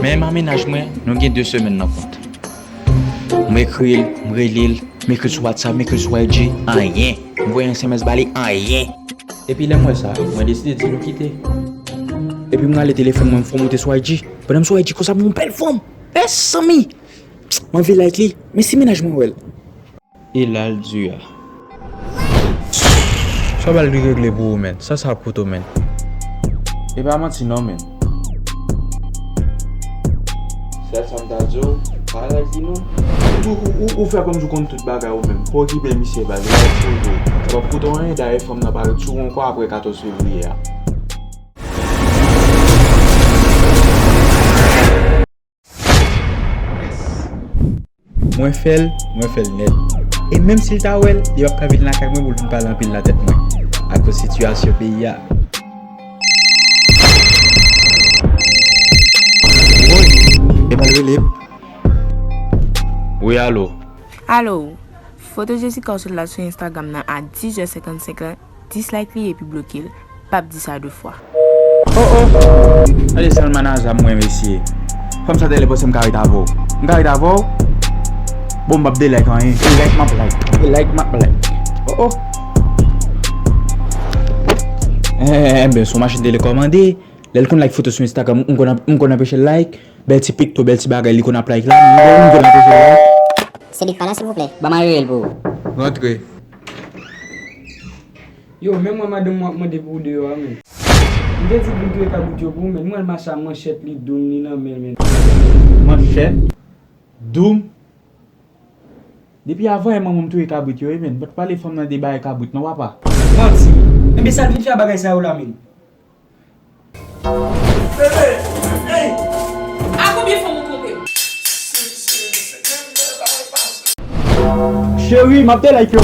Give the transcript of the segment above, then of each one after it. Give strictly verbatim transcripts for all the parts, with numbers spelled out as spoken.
Men a mennaj mwen, nou gen de semèn nan kont. M ekri l, m rele l, m ekri l sou WhatsApp, m ekri l sou I G, anyen. M voye S M S ba li, anyen. Epi lè m wè sa, mwen deside di nou kite. Epi m rale telefòn mwen, m fè w monte sou I G. Pandan m sou I G konsa, m wè yon bèl fanm. Mezanmi! M anvi like li, men si mennaj mwen wè l. E la l di a. Sa w ba l li regle pou ou, menn. Sa sa ap koute w, menn. E pa manti non, menn. Sèl sa m ta di w, pa like li non. Ou, ou, ou, ou fè kòmsi w konn tout bagay ou menm. Pa okipe misye, baz. Li like sou ou. Sa p ap koute w anyen, dayè fanm nan parèt sou ou ankò apre katòz fevriye a. Mwen fè l, mwen fè l nèt. E menm si l ta wè l, li p ap ka vin lakay mwen pou l vin pale anpil nan tèt mwen. Akoz sitiyasyon peyi a. Woy, e pa l rele m. Wi, alo. Alo. Foto Jessica w sot la sou Instagram nan a dis zè senkannsenk la. Dislike li epi bloke l. P ap di sa de fwa. Oh oh! Gade sèl manaza mwen, mesye. Fanm sa te lè panse m ka ret avè w. M ka ret avè w? Bon, m p ap delike anyen. Delike m ap like. Delike m ap like. Oh oh! Enben, sou machin te lè kòmande. Lè l konn like foto sou Instagram, m konn, m konn anpeche l like. Bèl ti pikto, bèl ti bagay, li konn ap like la. M konn, m konn anpeche l like. Se Big Pala, silvouplè. Ban m al rele l pou ou. Rantre. Yo, men mwen madanm mwen ap mande pou ou deyò a, men. M te di vin touye kabrit yo pou ou, men mwen mache a manchèt li, doum li nan men l, men. Manchèt? Doum? Depi avan yè manman m touye kabrit yo, wi, men. M pa t pale fanm nan de bagay kabrit, non, papa. Manti! Enben, sa l vin fè a bagay sa yo la, men? Bebe! Ey! A konbyen fanm ou twonpe m? Cheri, m ap delike yo.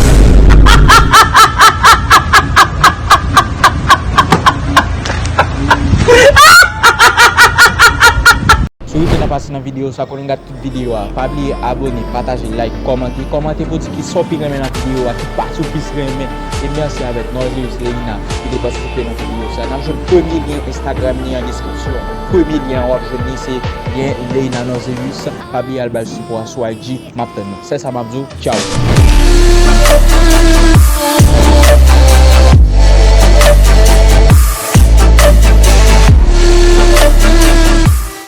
Si w rive nan pase nan videyo sa, konnen gad tout videyo a. Pa bliye abone, pataje, like, kòmante. Kòmante pou di kisa w pi renmen nan videyo a, ki pati w plis renmen. E mèsi avèk Norzeus Leina ki te patisipe nan videyo sa. N ap jwenn premye lyen Instagram li an deskripsyon. Premye lyen an w ap jwenn li se lyen Leina Norzeus. Pa bliye al ba l sipò a sou I G. M ap tann nou. Sèl sa m ap di w, tchaw.